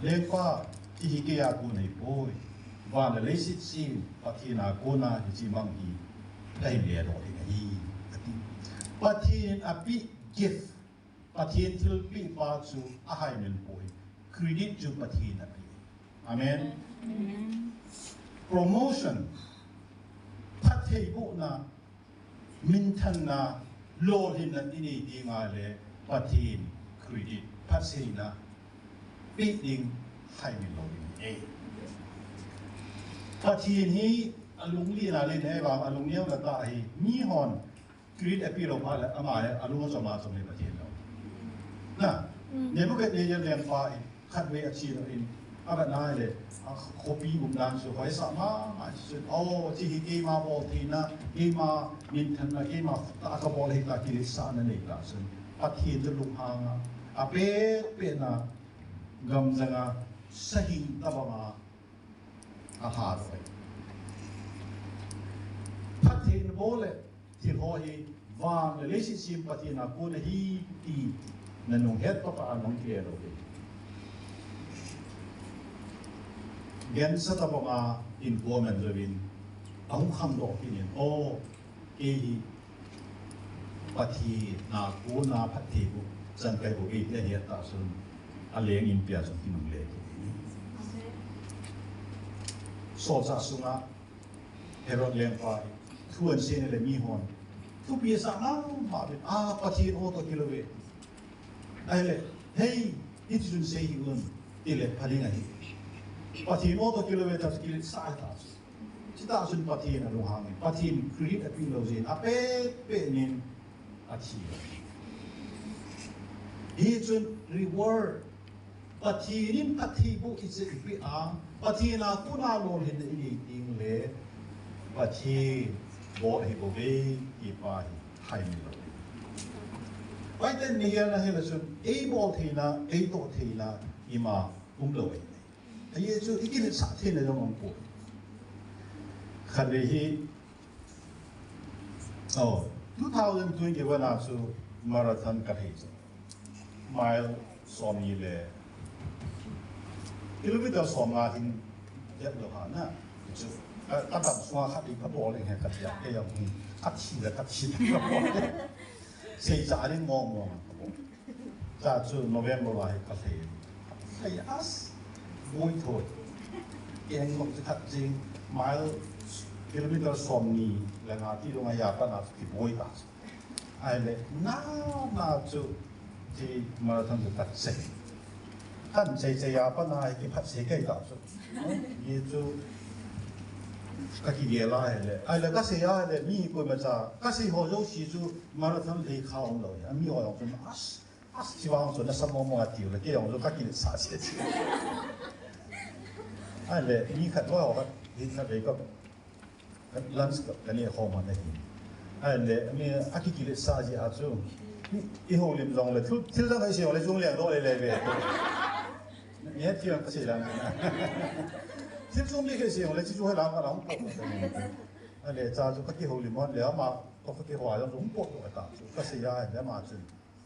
Lengpa, hiche hi keia kon ahipoi. Van le leiset sem Pathen a kona hiche mang hi kahin ledoh ding ahi, ati. Pathen in apeh gift, Pathen thilpeh pa chu ahaimil poi. Credit chu Pathen in apeh. Amen. Amen. Promotion, phattheibohna, minthanna, lolhinna inei ding ahile Pathen credit, phattheina peh ding haimil lou ding ahi. Pathen hi alunglen a len ahi vang, alungneona tah ahi. Mihon credit apeh lou phat le ama hi alung achom achom le Pathen lou. Na, Nebuchadnezzar lengpa in khatvei ache lou in, avet na le, akhopi umdan chu hoisah mama chun, o, hiche hi keima bol theina, keima minthanna, keima tah a kabol ahi tia kiletsahna nei tah chun, Pathen chu lunghang a, apeh peh na gamjang a, sahing tobang a, alha doh e. Phattheina bol le thil ho hi van le leiset sem Pathen a kon ahi ti nanung het tah a nung kile lou e. Gensa tobang a inkoman jouvin ahung khangdoh kit in, o, kei hi Pathen a kona phattheiboh chan kahi bou e tia ahet tah chun, aleng inpi a chun kinungle kit in. Solchah sunga Herod lengpa thu ahin sei le mihon thupi asah mama uvin, a, Pathen o toh kilou ve. Ahile, hei, hiti chun sei hih un, tile pha ding ahi. Pathen o toh kilou ve tia kiletsah tah chu. Chutah chun Pathen alunghang in, Pathen credit apeh lou jeh in, apeh peh in athi. Hichun reward, Pathen in phattheiboh iche ipeh a, Pathen a kona lolhinna inei ding le, Pathen bol ahi bouve ti pa hi haimil lou. Pathen in neihelna hile chun, eibol theina, eitoh theina, ima umlou ahi. Ajeh chu ikiletsah theina jong umpoi. Khatvei hi, o, two thousand twenty-one a chu marathon kalhai chu. Mile somni le kilometer somnga hin vet lou ha na. Chu, ka, kadam sunga khat hi kabol leng he katia, kei jong hi, kathi le kathi le kabol leng. Seicha ding mong mong kabol. Cha chu November a hi kalhai. Lhai as, boi thoi. Keng nok chu khat jing, mile, kilometer somni le nga ti lou a, apat na chu kiboi ta chu. Ahile, na, na chu, hiche marathon chu kache. Kache che a pat na hi kiphatsei kahi ta chu. Hichu kakigel a ahile. Ahile kasei a ahile, mi koimacha, kasei ho jouse chu marathon lhai kha umlou ahi. Ami ho jong chu, as, as, hiche vang chu nasa mong mong atiu le, kei jong chu kakiletsah che che. Ahile, mi khat ho khat, hi khatvei ka lunch ka, kaneh khom ahi. Ahile, mi akikiletsah jeh a chu, i, ihoulim jongle, thil, thil dang isei jongle, chung leng doh le le ve. Ni thil dang kasei lang. Thil chung mi kisei jongle, chu chu hoi lang ka lang. Ahile, cha chu kakihoulim hon le, ama, kakihou a jong chu hung pot doh ta chu, kasei a, ahile ama chun.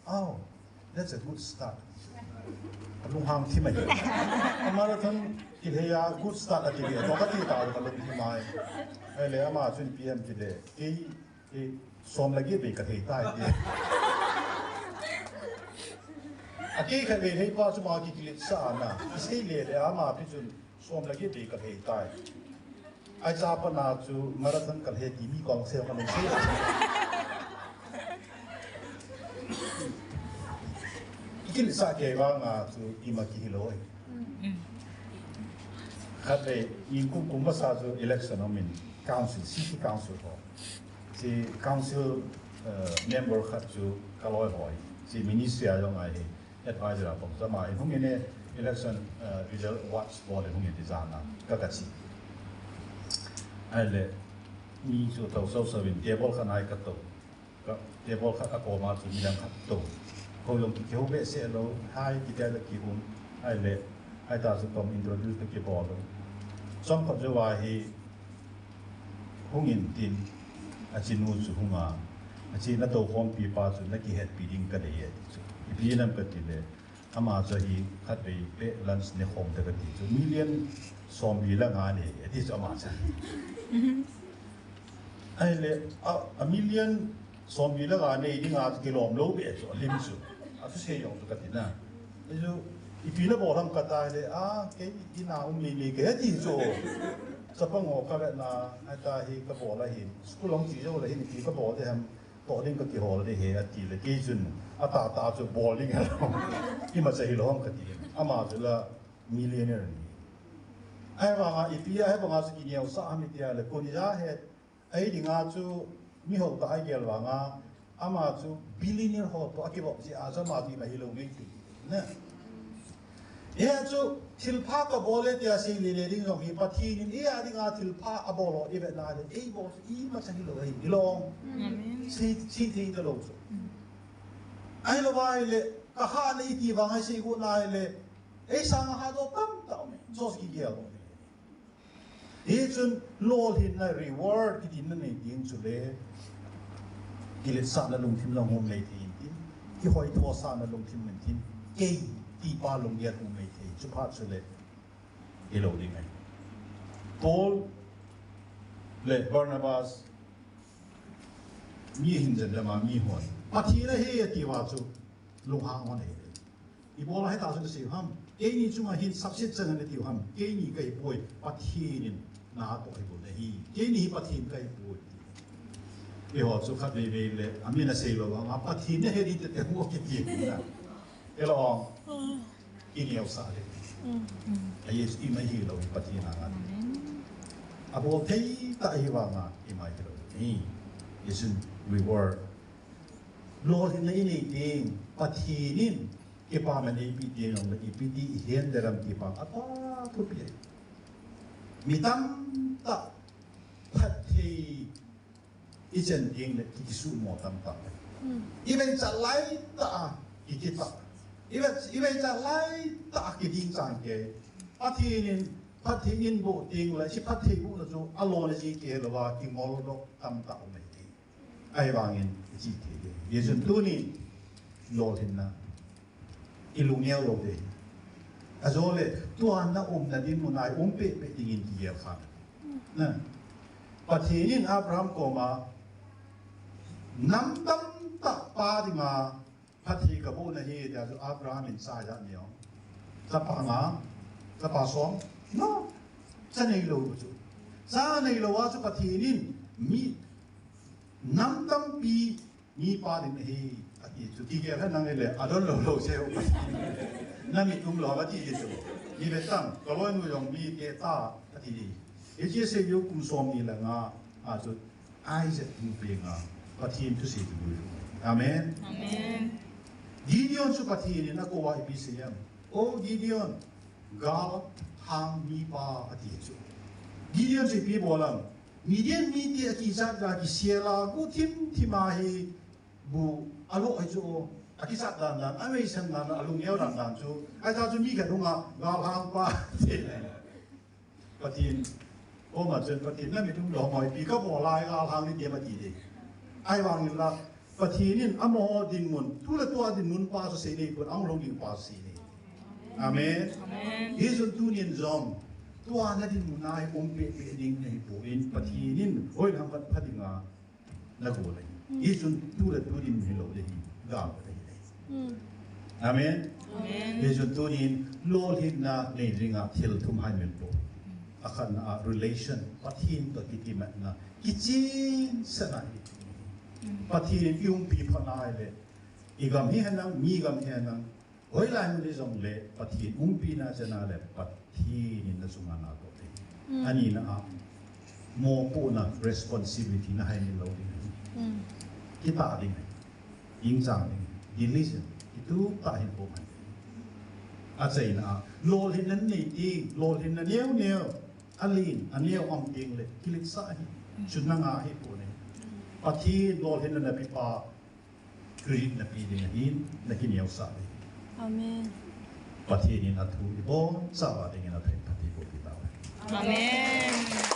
Oh, that's a good start. Alunghang thim ahi. Marathon kilhai a good start ati ve. Toh kati ta, kalung thim ahi. Ahile ama chun ipi ham tile, kei, kei som le get vei kalhai tai ti. Akei khatvei lhai pa chu ama kikiletsah na. Isei le le ama pi chun som le get vei kalhai tai. Ahi cha pat na chu marathon kalhai ti mi kong sel kalung sel. Kisa kei vanga chu ima kihilou. Khatvei, nikum kum masa chu election umin council, city council ho. Chi council, uh, member khat chu kaloi ho. Chi ministry a jong ahi, advisor a pang chu ama hung in election, uh, result watch bol hung in tijana kakachi. Ahile, mi chu tou soso in table khat a katou. Ka table khat a koma chu midang khat tou. Ko jong ki kihou behseh lou, hai kitia le kihung, ahile, ahita chu kom introduce kibol lou. Chomkhat jouva hi hung in tin, achinu chu hunga, achi natou khompi pa chu nakihetpi ding kadei e ti chu. Ipi nam kati le, ama chu hi khatvei beh lunch nekhom te kati chu. Million somli le nga nei e ti chu ama chu. Ahile, a, a million somli le nga nei dinga kilom lou beh chu, alim chu. Athusei jong chu kati na. Achu, ipi nabol ham kati le, a, kei ina um meimei kahi ti chu. Chapang ho kavetna, ahita hi kabol ahin. School hung che jou le hin ipi kabol ding ham, toh ding kakihol ding ahi ati le, kei chun, atahtah chu bol ding hilou. Imacha hilou ham kati. Ama chu la millionaire ni. Ahivanga ipi, ahivanga chu kineosah ham itia le, koni ja he, Ahi dinga chu mi hou tah a igel vanga, ama chu billionaire ho toh akivop jeh a chu ama chu ima hilou ngai ti. Na. Hia chu thilpha kabol e tia sei le le ding jong hi Pathen in eia dinga thilpha abol ho ivet na le, eibol chu imacha hilou ahi, hilou. Amen. Sei, sei thei talou chu. Ahilou va ahile, kahahna iti vang ahi sei got na ahile, ei sanga hahdoh tamtah um e, chu kigel lou. Hichun lolhinna reward kiti nanei ding chule, kiletsahna lungthim jong hung um maithei intin, kihoithosahna lungthim intin, kei tipa lunggel hung um maithei, chuphat chule, hilou ding ahi. Paul le Barnabas, mi hin jen dama mi hon, Pathen ahi atiuva chu, lunghang hon ahi. Ibol a hita chu nasei u ham. Keini chunga hin succeed chang natiu ham. Keini kahipoi, Pathen in natoh hibou ahi. Keini hi Pathen kahipoi. Eiho chu khatvei vei le, amin asei lou vanga, Pathen nahet ding tete hu kiti na. Hello. Kineosah le. Ahi, ima hilou Pathen a ngan. Abol thei tah ahi vanga, ima hilou. Hi. Isn't reward. Lolhinna inei teng, Pathen in kipaman eipeh teng, ipi ti ihen ding ham ti pa atah thupi ahi. Mi tamtah phatthei ichan teng le kikisuhmo tamtah. Ivei chat laitah a kikitah. Ivei, ivei chat laitah a kiding chang kei. Pathen in, phatthei in boh teng le, hiche phatthei bohna chu alona ji kei louva kingol doh tamtah um ahi. Ahivangin, ichi thei ding. Hichun tunin, lolhinna. Ilungneo lou ding. Ajole, tua naumna dinmun a i um pehpeh dingin kigel kha. Na. Pathen in Abraham koma, nam tamtah pa dinga, phatthei kaboh nahi, tia chu Abraham in cha ijat nei ham. Chapa nga, chapa som, no. Cha neilou chu. Cha neilou a chu Pathen in, mi, nam tampi, mipa ding ahi, ati chu. Kigel hen lang le, adon lou lou se u. Namit um lou ati chu. Ni ve tang, kaloinu jong mi te ta, ati di. Hiche sei u kum somni le nga, a chu, Isaac in penga, Pathen thusei chu. Amen. Amen. Gideon chu Pathen in akou a ipi sei ham. O Gideon, galhang mipa ati chu. Gideon chu ipi bol ham. Midian mite akichat a kisel a, guh thim thim a hi bu alo ahi chu, akichat dan dan, ameisan dan dan, alungneo dan dan chu, ahita chu mi khat hunga, galhang pa, ti. Pathen, koma chun Pathen namit um lou ham, ipi kabol a galhang nate ham ati ding. Ahivangin la, Pathen in amaho dinmun, tu le tua dinmun pa chu sei nei pon, ahung lhung ding pa chu sei nei. Amen. Amen. Hichun tunin jong, tua nadinmun a hi um pehpeh ding nahi pon, Pathen in hoilham khat pha dinga nagol ahi. Hichun tu le tu dinmun hilou ding ahi, gal ahi. Amen. Amen. Hichun tunin lolhinna nei dinga thil thum hai min po. Akhatna a relation, Pathen toh kitimatna, kichensahna hi. Pathen in i umpi phat nai le, i gam hi henlang, mi gam hi henlang, Hoilai mun hijongle Pathen umpina chana le Pathen in nachunga natoh ding. Anina a, mopohna responsibility nahai lou ding ahi. Kitah ding ahi. Gingchang ding ahi. Diligent. Kituhtah hin bol ahi. Achaina a, lolhinna nei ding, lolhinna neo neo, alen, aneo um ding le, kiletsah ahi. Chun nanga ahipoi. Pathen lolhinna napepa, credit nape ding ahin, nakineosah ding. Amen. Pathen in athu ibonchauva dingin athangvah in phatthei boh peh tauhen. Amen.